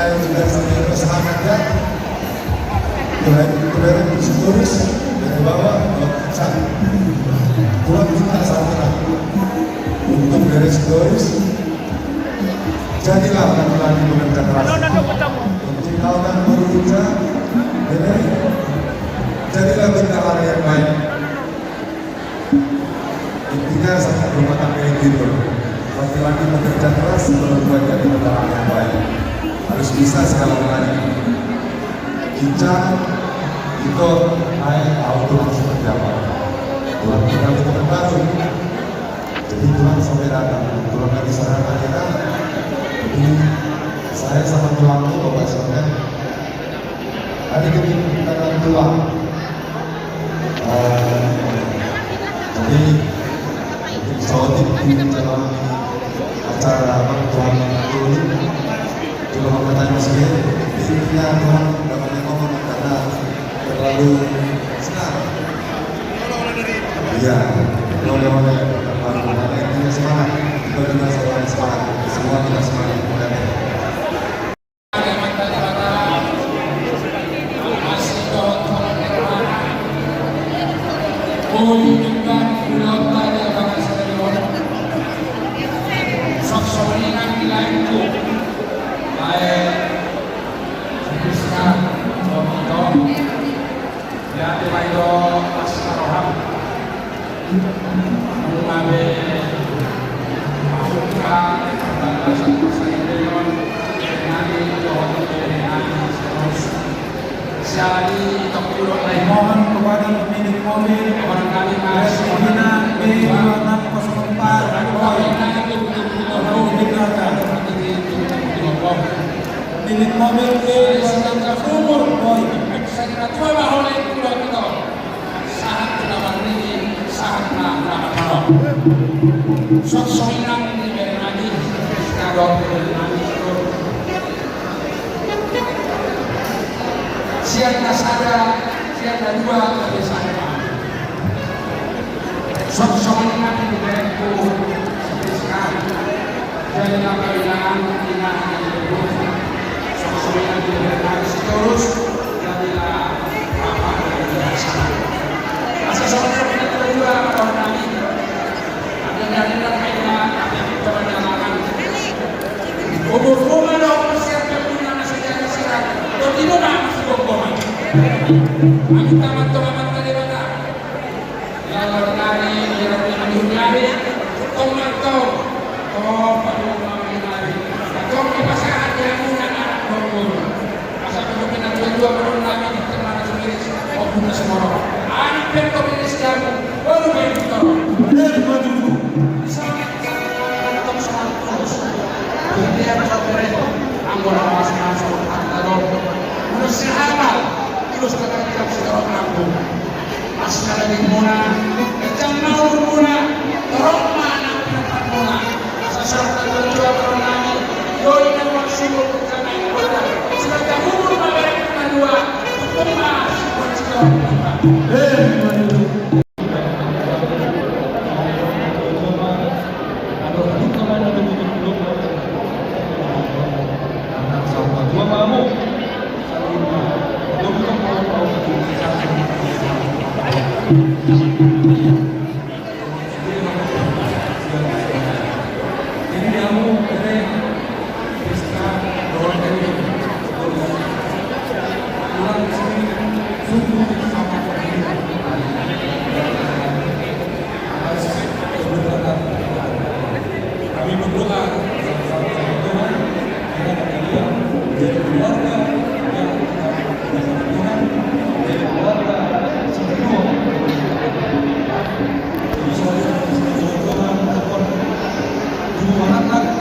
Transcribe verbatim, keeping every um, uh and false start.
Ayo, kita sambil bersemangat, ya. Mulai, mulai dari Sitorus, dari bawah, oh, sa-, tulang kita sama. Untuk dari Sitorus, jadilah laki-laki pekerja keras. Untuk kau dan berusaha, ya, jadilah bendahara yang baik. Intinya, satu rumah tangga itu, laki-laki bekerja keras, perempuan jadi bendahara yang baik. Harus bisa segala galanya. Ginjang, Ito, Aek, Ahu, tulang seperti apa? Tulang tinggal di Pekanbaru. Jadi tulang sampai datang, tulang lagi sana kita. Jadi saya sama tulang itu, Bapak Islamnya, ada kegiatan tulang. Eh, jadi, saotik di dalam acara Bang Tuhan itu, juga mau bertanya sedikit, intinya Tuhan dapat ngomong karena terlalu senang. Iya, oleh-oleh, intinya semangat, kita juga semangat, semangat, semua kita semangat. Jadi, mohon kepada pemilik mobil, orang kami masih pimpinan B dua enam kosong empat, Boy. Pemilik mobil B dua enam kosong empat, Boy. Sahat na marnini, sahat na marnini. Songon i nang di bere nami, Iskandor bere nami. Sian na sada, sian na dua, tapi sada. Songon i nang di bere ku, Iskandor. Jadi na parinangan, inangan, songon i nang di bere nami Sitorus, jadi na apa, jadi na sana. Asa songon i nang di bere nami. Umur rumah dong, persiapkan rumah, masih jadi sirah. Kau tidur, Bang, masih bongkong. Kami tamat tuh, tamat tadi, Bapak. Lawan kami, lawan kami, kami. Tong mantau. Tong mantau. Tong dipasahat, ya, anak-anak, tong. Asa pemimpin dua-dua, menurut kami, di tengah sendiri, oh, bukan semua. Anak pemkot ini sedang, baru main motor. Dia maju. Di sana, tong semua tulus. Dia bisa beri, anggur awas masuk, anggur. Menurut si Hamal, tulus kata tidak sedang mampu. Pas na lagi muna, kencang mau muna, torop mana pendapat muna. Asa sorta berjuang orang nami, yoi na maksud kami kota. Sudah tak umur mabarek kedua, hukum mas, buat si orang kota. Eh, waduh. Aduh, aduh, kemana tuh? Anak sama tua kamu. Kami berdoa, Tuhan, kiranya kalian menjadi keluarga yang Tuhan, menjadi keluarga sempurna. Jadi, saudara, Tuhan, Tuhan, Tuhan, Tuhan, Tuhan,